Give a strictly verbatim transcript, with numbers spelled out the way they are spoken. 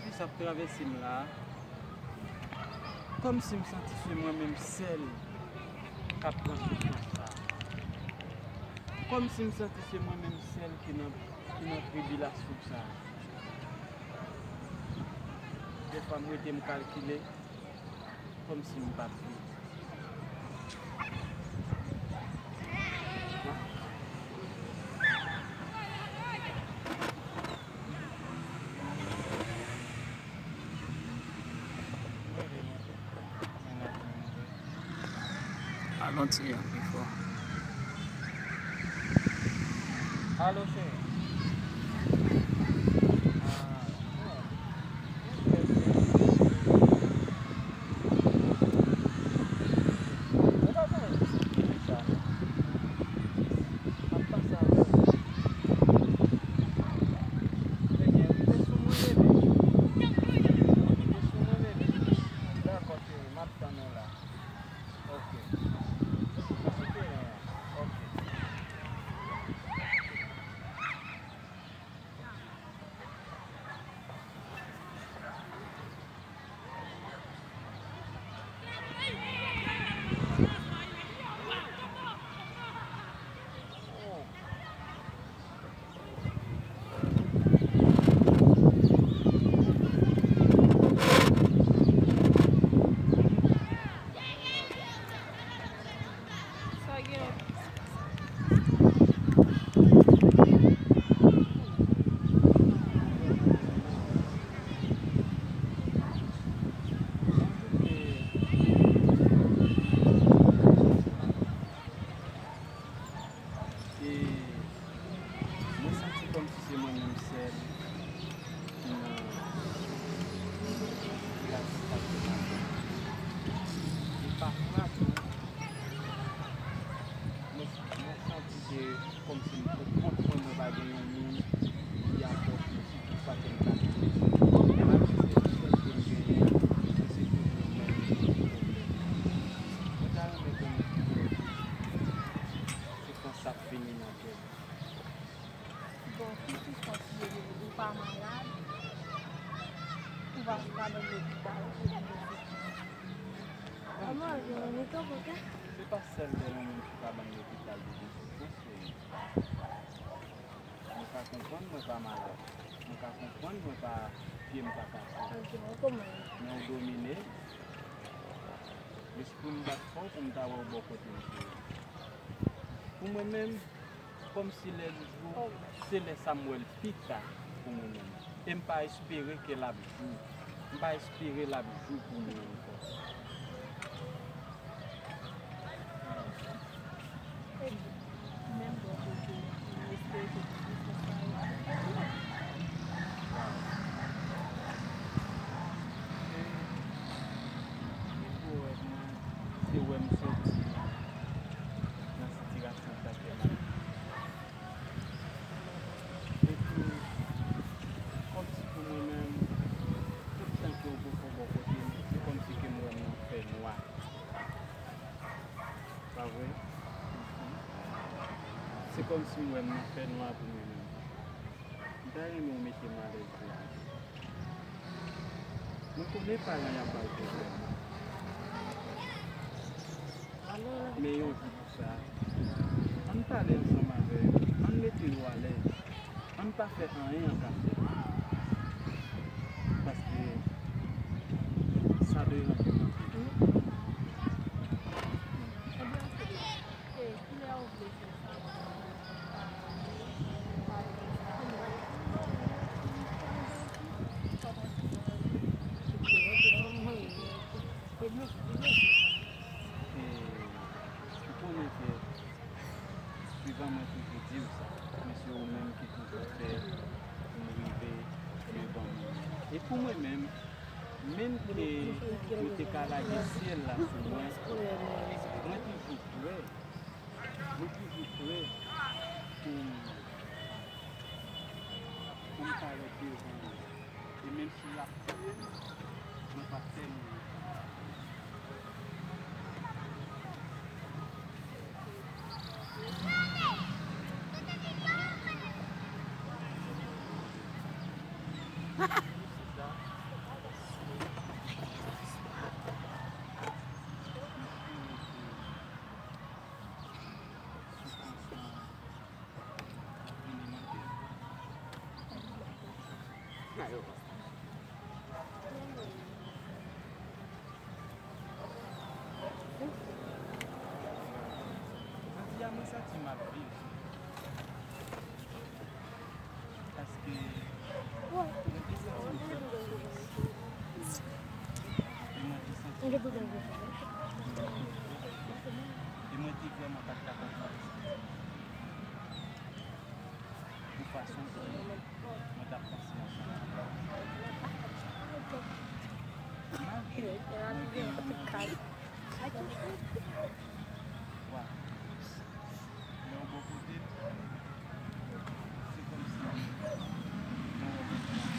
Kisa ap travèse m la a? Kòmsi m santi se mwen menm sèl k ap pran soufrans sa a. Kòmsi m santi se mwen menm sèl ki nan, ki nan tribilasyon sa a. Dèfwa m rete m kalkile, kòmsi m p ap viv. Alon ti jan pi fò. Alo, cheri. Ah, non. Mwen pa konnen si se sa. M ap pase avè w. Ebyen, rive sou mwen, bebe. Rive sou mwen, bebe. Dakò, cheri, m ap tann ou la. Ok. Mwen sou teren an. Ok. Sa gen. E mwen santi kòmsi se mwen menm sèl ki nan sitiyasyon sa. E pafwa tou, mwen, mwen santi ke kòmsi m pou kont mwen, mwen pa gen yon moun ki apòte sou tout sa ke m ta fè. Malgre se richès ke m genyen, men se toujou mwen menm ki gen pwoblèm. Mwen ta renmen konnen kilè se konsa ap fini nan kè m. Bon, ki soufrans li ye, ou pa malad, ou pa sou kabann lopital, ou gen soufrans. Kòman, ou gen yon mitan, pote? Se pa sèl lè yon moun sou kabann lopital li gen soufrans, cheri. Mwen ka konprann mwen pa malad. Mwen ka konprann mwen pa, pye m pa kase. Ok, mwen konprann. Men w domine m. Lespri m bat fò pou m ta wè w bò kote m, cheri. Pou mwen menm, kòmsi lè l jou, se lè sa m wè l pi ta pou mwen menm. E m pa espere ke l ap jou. M pa espere l ap jou pou mwen ankò. Menm bò kote m espere ke ti soufrans sa yo ap fini. Pi gwo rèv mwen, se wè m sòti nan sitiyasyon sa ke m ap viv. Epi, kòmsi pou mwen menm, tout tan ke w poko bò kote m, se kòmsi ke m wè m nan fènwa. Pa vre? Se kòmsi m wè m nan fènwa pou mwen menm. M ta renmen w mete m alèz pou ou. Mwen konnen paran y ap ba w pwoblèm. Men yon jou pou sa, ann pale ansanm avè yo, ann mete yo alèz. Ann pa fè anyen an kache. Paske sa deranje m anpil. Ebyen, ok. E kilè ou vle fè sa? E, ou konnen ke, souvan mwen toujou di w sa, men se ou menm ki toujou fè pou m rive devan moun. E pou mwen menm, menm ke yo te ka lage syèl la sou mwen, mwen toujou prè, mwen toujou prè pou m, pou m parèt devan yo. E menm si y ap touye m, mwen p ap fè moun. Se sa. E mwen te vrèman pa t ka konprann pou fason ke mwen t ap panse ansanm. Malgre mwen gen yon nonm, wa, lè w bò kote m, se kòmsi mwen wè w.